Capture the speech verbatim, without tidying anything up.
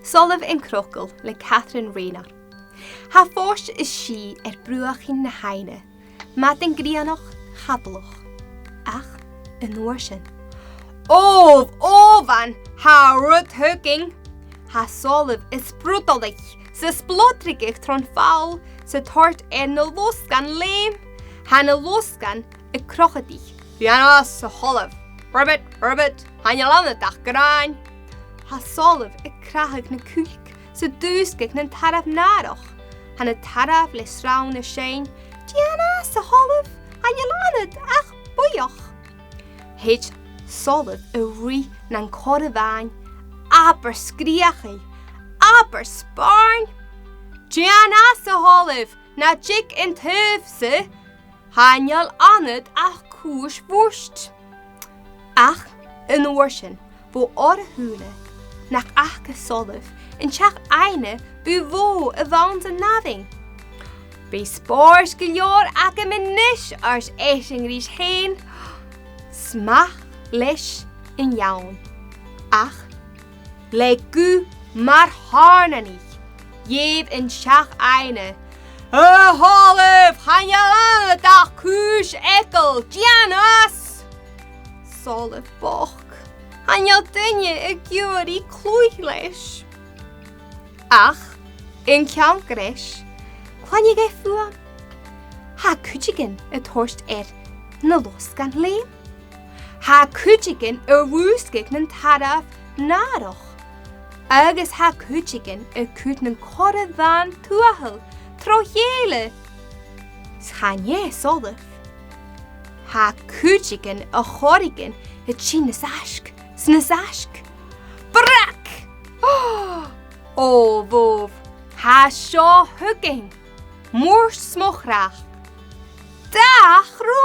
Solamh an Crogall le Catherine Rayner. Tha fois is sìth air bruachainn na h-aibhne, madainn grianach, chadalach. Ach an uair sin, obh, obh, an tha rud thugainn. Tha Solamh a' sprudalaich 's a' splodradh tron pholl 's a' toirt air na losgainn leum. Tha na losgainn a' crochadaich. Dèan às, a Sholamh. Ribbit, ribbit, chan eil annad ach gràin. Tha Solamh a' crathadh na cuilc 's a' dùsgadh nan tarbh-nàrach. Tha na tairbh le srann a' seinn. Dèan às, a Sholamh, chan eil annad ach buidheach. Thèid Solamh a ruith nan corra-bhàn. Abair sgreuchaidh, abair spàirn. Dèan às, a Sholamh, na tig an taobh-sa. Chan eil annad ach cùis-bhùirt. Ach an uair sin, bho oir-a-shùile, nach fhaca Solamh an t-each-aibhne bu mhotha a bh' anns an abhainn. Bidh spòrs gu leòr agam a-nis, ars esan ris fhèin. 'S math leis an eun. Ach le guth mar thàirneanaich, dh'èigh an t-each-aibhne. A Sholamh, chan eil annad ach cùis-eagail, dèan às! Solamh bochd, chan eil duine ag iarraidh cluich leis. Ach an ceann greis, cluinnidh e fuaim. Tha cuideigin a' toirt air na losgainn leum. Tha cuideigin a' rùsgadh nan tarbh-nàrach. Agus tha cuideigin a' cur nan corra-bhàn tuathal tro chèile. 'S chan e Solamh. Tha cuideigin a' choireigin a' tighinn nas fhaisge 's nas fhaisge. Brag! Ò, bhobh, tha seo thugainn. Murt 's mo chreach. Dà chro-